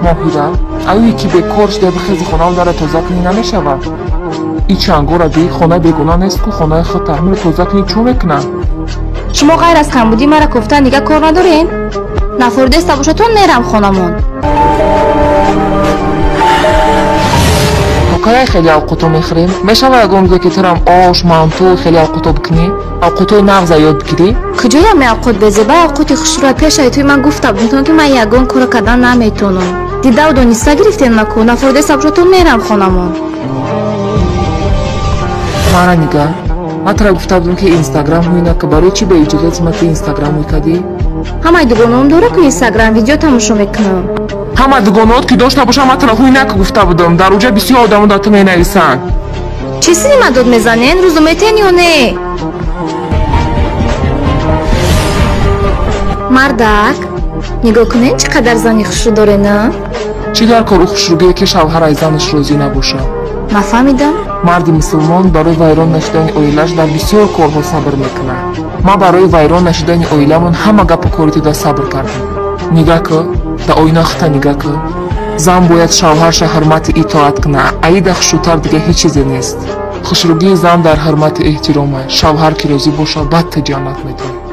Моҳира, аюи ки бекор шуда бихези хонаам дара тоза кунӣ намешавад. И чангора ди хона бегуна нест ку хонаи худ ҳамиро тоза кунӣ чӯ мекунам? Шумо ғайр аз камбудӣ мара кофтан дига кор надорен? Нафурдеста бошатон мерам хонамон. То кай хеле авқото мехӯрем? Мешава ягон рӯзе ки турам ош, манту хеле авқото бикунӣ? Авқотои нағза ёд бигирӣ? Куҷоям авқот безеба авқоти хушрӯя пешаи туи ман гуфта будам ки ман ягон кора кардан наметонам. Дидаву дониста гирифтен маку нафурдеста бошатон мерам хонамон. Мара нигар, ман тура гуфта будам ки инстаграм ҳуй нака, барои чӣ бе иҷозати ман ту инстаграм ҳуй кардӣ? Ҳамаи дугонаом дора ку инстаграм видео тамошо мекунам. Ҳама дугонаот ки дошта бошам ман тура ҳуй нака гуфта будам. Дар уҷа бисёр одамо дар ту менависанд. Чӣ сири ма дод мезанен? Рӯзу метен ё не? Мардак, нигоҳ кунен чӣ қадар зани хушрӯ дорен, а? Чӣ дар кор ӯ хушрӯгие ки шавҳар аз занаш розӣ набошад? Нафаҳмидам. Марди мусулмон барои вайрон нашудани оилааш дар бисёр корҳо сабр мекунад. Ман барои вайрон нашудани оиламон ҳама гапу кори туда сабр кардам. Нигаҳ кӯ, да оина хута нигаҳ кӯ. Зан бояд шавҳарша ҳурмати итоат кунад, аида хушрӯтар дига ҳеҷ чизе нест. Хушрӯгии зан дар ҳурмати эҳтирома. Шавҳар ки розӣ бошад, баъд ту ҷаннат метавӣ.